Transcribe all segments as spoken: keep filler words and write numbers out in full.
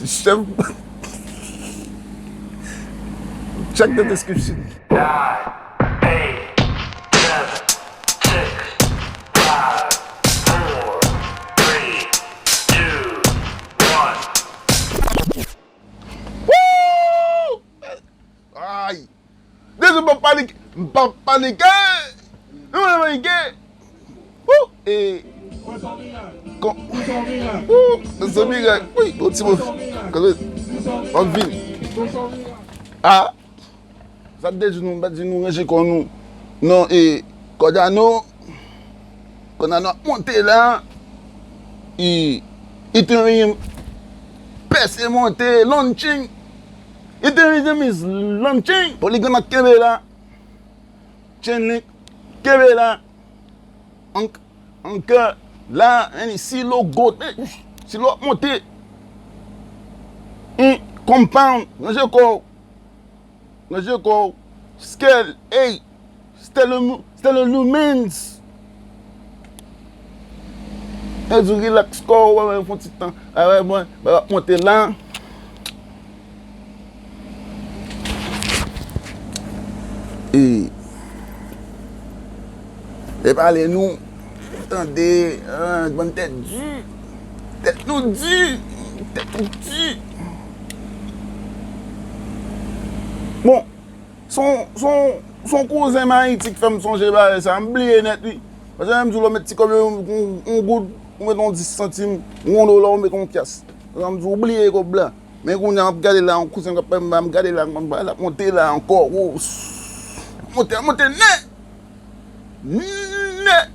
Chèf. Check the description. Nine, eight, seven, six, five, four, three, two, one. Woo! Ay! Depi m pa panike, m pa panike! M pa panike! Woo! E. Kon. Woo! Zanmi, wi, yon ti mo. Kote? Anvin. Ah! Sa te di nou, m pa di nou ranje kò nou. Non, e. Kòdano. Kòdano ap monte la. E. Ethereum. Pèse monte. Launching. Ethereum is launching. Polygon ap kenbe la. Chainlink. Kenbe la. Ank, anka la, en, Silo, gote, Silo ap monte. En, Compound, ranje kò w. Ranje kò w. Scale, ey. Stellar, Stellar Lumens. E di relax kò w, wè, fon ti tan. A wè, mwen, mwen ap monte la. E, e pale nou, tande, ah, bann tèt di, tèt nou di, tèt nou di. Bon, son, son, son kouzen m Ayiti k fè m sonje bagay sa, m bliye nèt wi. Paske m di w lè w met ti kòb yo, yon, yon goud, ou met yon dis santim, yon dola, ou met yon kyas. Sa m di w, ou bliye kòb la. Men kounye a, m ap gade la, yon kouzen k ap pale m, m gade la, m ap monte la ankò. Wo, monte, monte nèt! Nèt!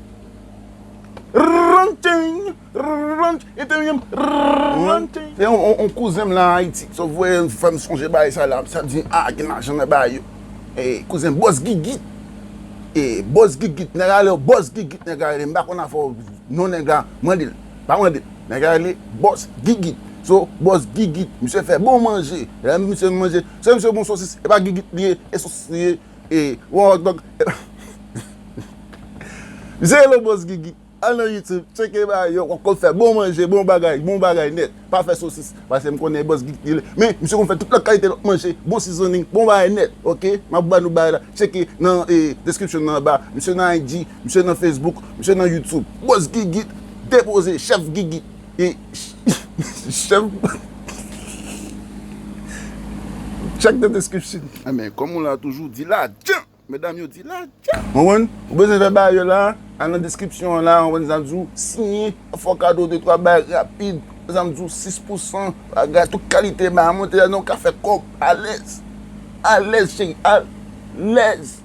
Ranting! Ranting! Ethereum! Ranting! Se yon, yon, yon kouzen m la Ayiti. Sa voye fè m sonje bagay sa la. Sa di, ah, gen lajan nan bagay yo. E, kouzen Bòs Gigit. E, Bòs Gigit. Nèg ale Bòs Gigit, nèg ale. M pa konn afè non nèg la. Mande l. Pa mande l. Nèg la rele Bòs Gigit. So, Bòs Gigit, misye fè bon manje. Lè misye manje, se misye bon sosis, e pa gigit li ye, e sosis li ye, e bon hot dog. Misye rele Bòs Gigit. Al nan YouTube, tcheke bagay yo, w ap konn fè bon manje, bon bagay, bon bagay nèt. Pa fè sosis, paske m konnen Bòs Gigit li ye. Men, misye konn fè tout lòt kalite lòt manje, bon seasoning, bon bagay nèt, oke? M ap ba nou bagay la, tcheke nan, e, description nan anba. Misye nan I G, misye nan Facebook, misye nan YouTube. Bòs Gigit, depoze, chèf Gigit. E chèf. Check the description. Enben, kòm ou la toujou, di lajan. Medam yo di lajan. Konprann? Ou bezwen fè bagay yo la, al nan description an la, konprann sa m di w, siyen, fè w kado de twa bagay rapid. Sa m di w, sis pousan, bagay, tout kalite bagay, monte la, non, w ka fè kòb, alèz. Alèz, cheri, alèz.